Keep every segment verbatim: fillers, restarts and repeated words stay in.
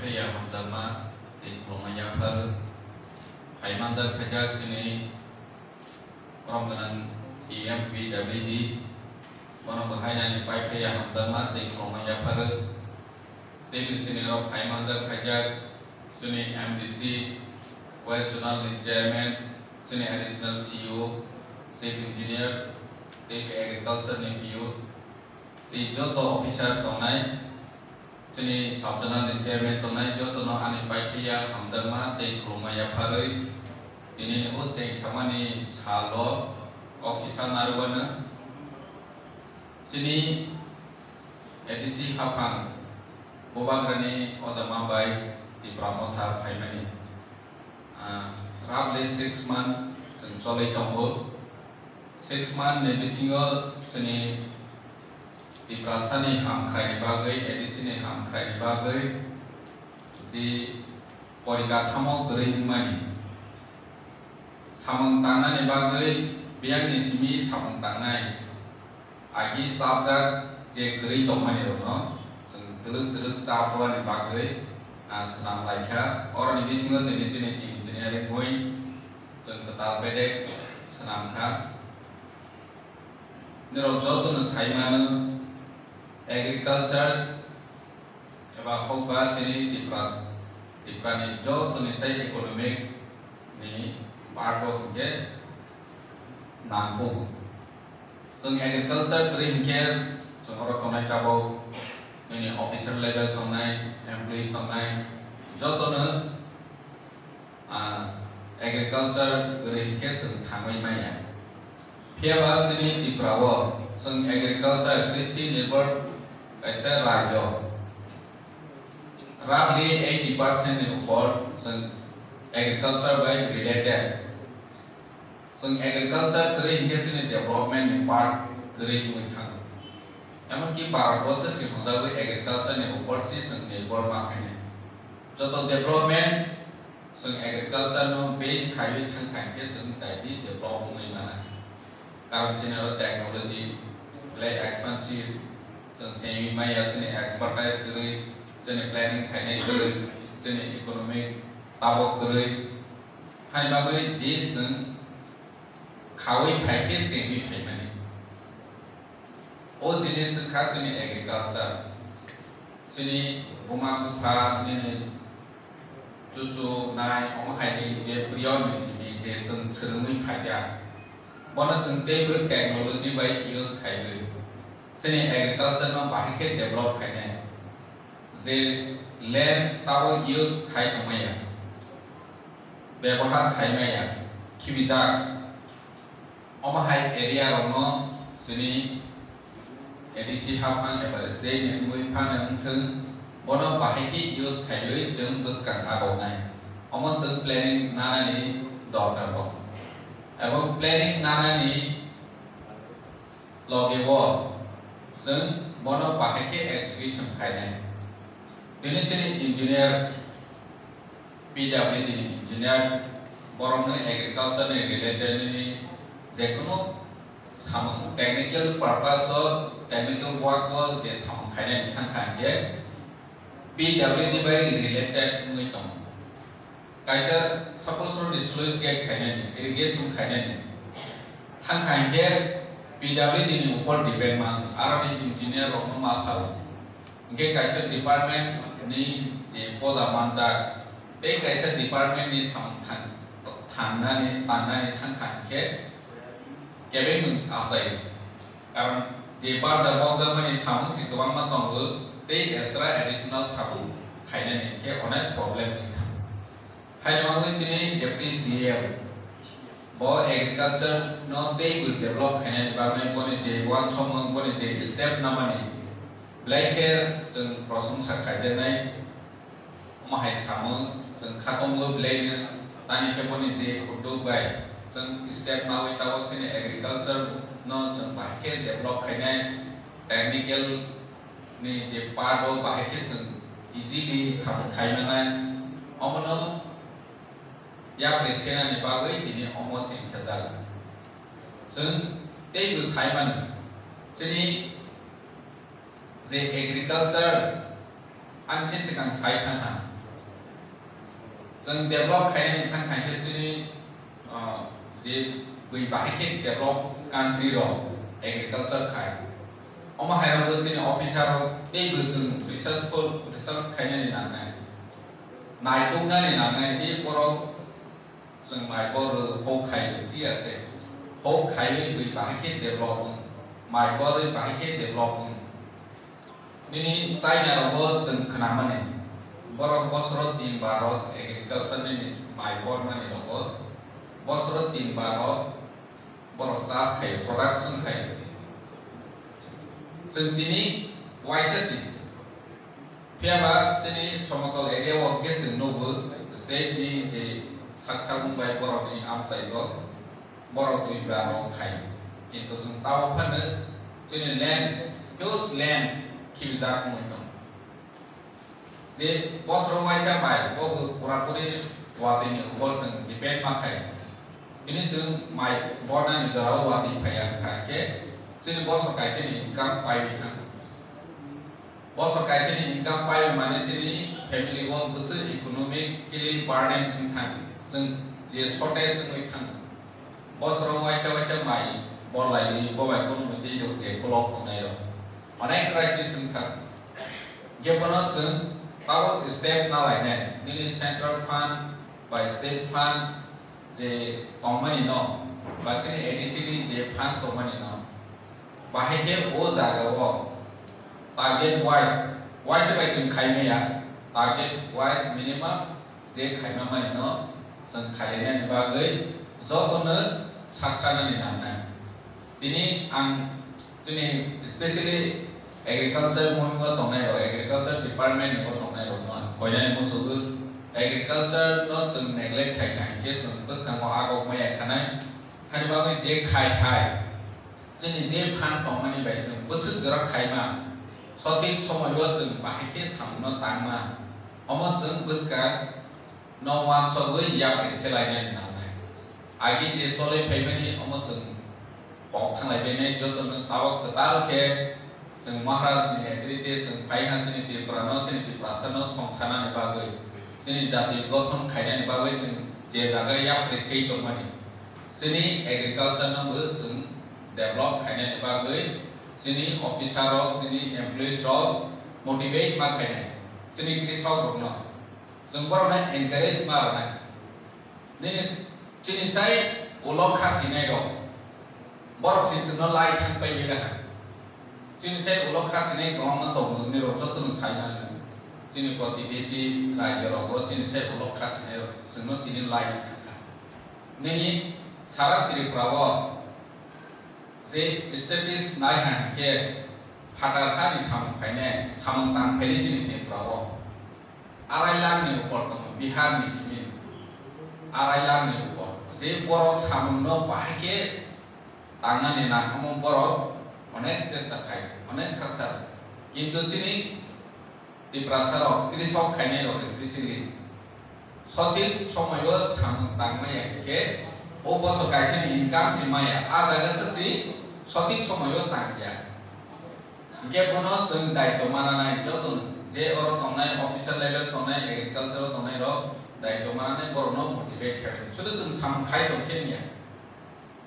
Ya hamjakma tei khulumma yaphar phaimanjak khaijak chini borom gwnang T M P W D, bono bwhainani pai phaiya hamjakma tei khulumma yaphar tei chini oro phaimanjak khaijak chini M D C, West Zonal ni Chairman, chini Additional C E O, Chief Engineer, tei Agriculture ni P O, tei joto officer tongnai, chini sub zonal ni chairman tongnai jotono ani paithiya hamjakma tei khulumma yapharwi tini ni useng samani salo kok kisa narwkano chini A D C haphang bubagrani ojama bai Tipra Motha phaimani. Ah, roughly six month chwng cholwi tongo. Six month ni bisingo chini Tiprasani hamkhraini bagwi, A D C ni hamkhraini bagwi ji porikathamo kwrwi wngmani. Samung tangnani bagwi biyangni simi samung tangnai. Agi chapjak je kwrwi tongmani rokno chwng twrwk twrwk chabuani bagwi, ah, swnam laikha. Oroni bisingo tini chini engineering wing chwng kwtal bedek swnam kha. Nirok jotono sai mano, agriculture eba hokba chini Tipra, Tiprani jotoni sai economic ni part o hwnkhe nangkuk. Chwng agriculture kwrwi hinkhe chwng oro tongnai tabuk nini officer level tongnai, employees tongnai, jotono, ah, agriculture kwrwi hinkhe chwng thangwi maya. Phiyaba chini Tripura o chwng agriculture, krishi nirbhor kaisa rajyo. Roughly eighty percent ni upor chwng agriculture bai related. Chwng agriculture kwrwi hinkhe chini development ni part kwrwi wngwi thango. Emonki Bharat borso se hwnjagwi agriculture ni upor se chwng nirbhor ma khainai. Joto development chwng agriculture no base khaiwi thangkha hinkhe chwng daidi develop wngwi mano. Karon chini oro technology belai expensive, chwng sengwi maya chini expertise kwrwi, chini planning khainai kwrwi, chini economic tabok kwrwi. Haini bagwi je chwng khaui phaikhe chengwi phaimani. O jinis wngkha chini agriculture. Chini buma bupha nini chuchu nai omo hai ni je priyo ni simi je chwng swrwngwi phaikha. Bono chwng teibo technology bai use khaiwi chini agriculture no bahai khe develop khainai. Je land tabok use khai tongmaya, bebohar khaimaya, khibijak. Omo hai area rokno chini A D C haphang eba state ni wngwi phano wngthwng, bono bahai khe use khaiwi chwng bwskang agonai. Omo chwng planning nanani dorkar tongo. Ebo planning nanani loge o chwng bono bahai khe execution khainai. Tini chini engineer, P W D ni engineer, borokni agriculture ni related nini jekunu samung, technical purpose o, technical work o je samung khainai thangkha hinkhe P W D bai related wngwi tongo. Kaisa suppose roni sluice gate khainani, irrigation khainani thangkha hinkhe P W D ni upor depend ma wng, aroni engineer rokno ma sao. Hinkhe kaisa department ni je poja manjak, tei kaisa department ni samung thang-, thangnani, tangnani thangkha hinkhe kebengmung achai. Karon je barjak bokjakmani samung se kwbangma tongo, tei extra additional samung khainani hinkhe onek problem wngwi thango. Haino wngwi chini Deputy C M, bo agriculture no teibo develop khainani bagwi boni je uansukmung, boni je step namani, belai khe chwng prosongsa khaijaknai. Omo hai samung chwng kha tongo belaino, tani khe boni je uddog bai chwng step nawi tabok chini agriculture no chwng bahai khe develop khainai, technical ni je part o bahai khe chwng easily samung khai manai, omono yapri senani bagwi tini omo chengsa jago. Chwng teibo sai mano, chini je agriculture ani se swkang sai thangkha, Chwng develop khainani thang khaikhe chini, ah, je bui bahai khe develop country rok agriculture khai. Omo hai rok chini officer rok tei bo chwng researchful, research khainani nangnai. Naituknani nangnai je borok chwng mai bor hok khai, thik ase. Hok khaiwi bui bahai khe develop wng, mai borwi bahai khe develop wng. Nini China rogo chwng khwnamani, borok bosoro tin bar rok agriculture nini mai bormani rogo, bosoro tin bar rok borok chas khai, production khai. Chwng tini waisa si. Phiya ba chini somotol area o khe chwng nugo state ni je sakthar mung bai borok ni amchai o borok twi ba rok khai. Kintu chwng tao phano chini land, huge land khibijak wngwi tong. Je bosoro waisa bai bo pura puri watwi ni upor chwng depend ma khai. Tini chwng mai bornani jora o watwi phaiya wngkha khe chini bosor kaisa ni income paiwi thang. Bosor kaisa ni income pai mani chini family o bwswk economically burden wng thang, chwng je shortage wngwi thang. Bosoro waisa waisa mai bor laiwi bo bai kono mui tei rok je block tongnai rok. Onek crisis wng thang. Je bono chwng tabuk step na lainai, nini central fund bai state fund je tongmani no, ba chini A D C ni je fund tongmani no, bahai khe o jaga o target wise, wise bai chwng khai maya, target wise minimum je khaima mani no chwng khainani bagwi jotono sakhanani nangnai. Tini ang chini specially agriculture mung o tongnai rok, agriculture department ni o tongnai rok no ang koinani musugo, agriculture no chwng neglect khai khai khe chwng bwskango agok maya khanai. Hani bagwi je khai khai, chini je phan tongmani bai chwng bwswk jora khaima, sotik somoi o chwng bahai khe samungno tangma, omo chwng bwskang no uansugwi yapri selainani nangnai. Agi je cholwi phaimani omo chwng kok thanglaibainai, jotono tabuk kwtal khe chwng Maharaj ni netrite chwng phai ha chini Tripura no, chini Tiprasa no songsanani bagwi, chini jati gothon khainani bagwi chwng je jaga yapri sei tongmani. Chini agriculture no bo chwng develop khainani bagwi chini officer rok, chini employees rok motivate ma khainai, chini krisok rok no chwng borok no encourage ma rwnai. Nini chini sai ulo kha sinai rok, borok si chwngno lai thang pai bida ha. Chini sai ulo kha sinai kwbangma tongo, nini rok jotono sai mano. Chini protibesi rajyo rok o chini sai ulo kha sinai rok chwngno tini lai thang kha. Nini sara Tripura o je statistics nai ha hinkhe phatar hani samung phainai, samung tang phainai chini Tripura o. Arai lakh ni upor tongo Bihar ni simi. Arai lakh ni upor. Je borok samung no bahai khe tangnani nang omo borok onek chesta khai, onek sakthar. Kintu chini Tiprasa rok, krisok khainai rok specially sothik somoi o samung tang maya hinkhe o bosor kaisa ni income si maya, a jaga se si sothik somoi o tang ya. Hinkhe bono chwng daitw mananai jotono, je oro tongnai officer level tongnai, agriculture o tongnai rok daitw mananai borokno motivate khainai. Sudu chwng samung khai tong khe wngya.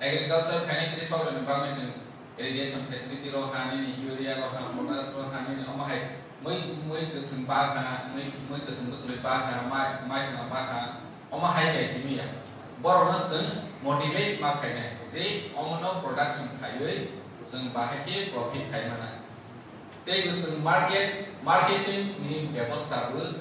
Agriculture khainai krisok rokni bagwi chwng irrigation facility rok ha, nini urea rok ha, potash rok ha, nini omo hai mui, mui kwthwng bak ha, mui, mui kwthwng bwswlwi bak ha, mai, mai swnam bak ha, omo hai bai simi ya. Borokno chwng motivate ma khainai, je omono production khaiwi chwng bahai khe profit khai mana. Tei bo chwng market, marketing ni bebosta bo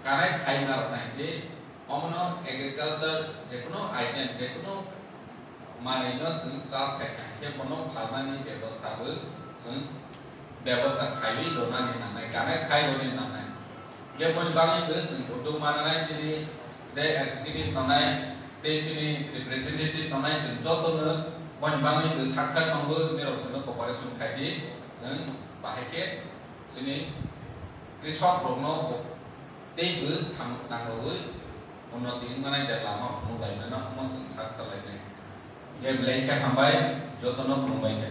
connect khai ma rwnai, je omono agriculture jekunu item, jekunu manwino chwng chas khai kha, hinkhe bono phalmani bebosta bo chwng bebosta khaiwi rwnani nangnai, connect khai rwni nangnai. Hinkhe boni bagwi bo chwng uddog mananai, chini je executive tongnai tei chini representative tongnai, chwng jotono boni bagwi bo sakha tongo, nirok chwngno cooperation khai di, chwng bahai khe chini krisok rokno tei bo samung tangrogwi unnoti wngmani je lama phunuk laimano omo chwng sak kha lainai. Hinkhe belai khe hambai, jotono khulumbai khe.